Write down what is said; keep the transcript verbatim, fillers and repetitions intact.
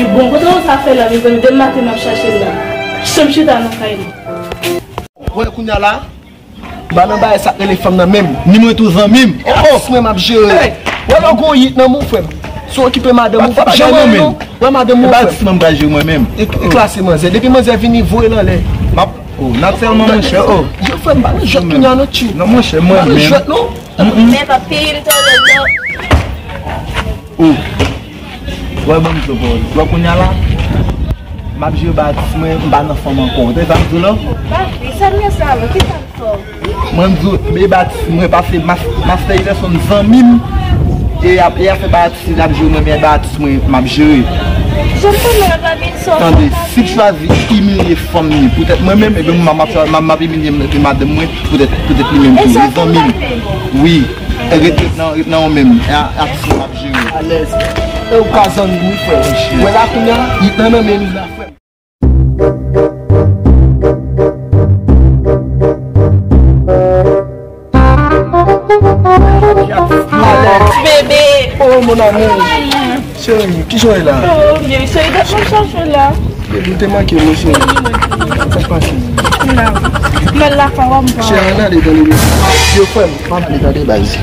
Bon, kote w sa fè la, mezanmi? Depi maten m ap chache l la. Janm chita nan kay mwen. Wè, kounye a la, m pa nan bagay sa k rele fanm nan menm. Ni mwen tou zanmi m. Oh, oh. Mwen m ap jere. Hey. Wè lè w gon yit nan men w, frè m. Si w okipe madanm ou, pa jere mwen menm. Wè madanm ou, frè m. Batis mwen m pral jere mwen menm. E, e klase manzè. Depi manzè vini, voye l anlè. M ap, oh, natirèlman, monchè, oh. Yo, frè m, pa nan jwèt kounye a non, tchou. Non, monchè, mwen menm. Pa nan jwèt non. Men pa peye m tande non. Oh. Wè, ban m di w pawòl. Wè, kounye a la, m ap jere batis mwen, m pa nan fanm ankò. Ou tande sa m di w la? Papi, sa m nan sa, mwen, ki sa m fè w? Mwen, m di w, men batis mwen, pase mas-, Master Iverson, zanmi m, e ap, e ap fè batis, l ap jere mwen, men batis mwen, m ap jere. Jan m konnen w ap vin sòti. Tande, si l chwazi imilye fanm li poutèt mwen menm, ebyen, m ap, m ap, m ap imilye madanm mwen poutèt, poutèt li menm tou. E zanmi m. Wi. E ret, ret nan, ret nan ou menm. E a, a ti m ap jere. Alèz. E ou ka zanmi m wi, frè. Wè la kounye a, li nan nan men nou la, frè. Alèz. Bebe. Oh, mon amour. Cheri, kijan w ye la? Oh, bebe, cheri, dat mwen chache la. Ou te manke m, cheri. Sa k pase? Nan. Mwen la, pa wè m pa. Cheri, ann ale, tande. Yo, frè m, ann ale, tande, baz.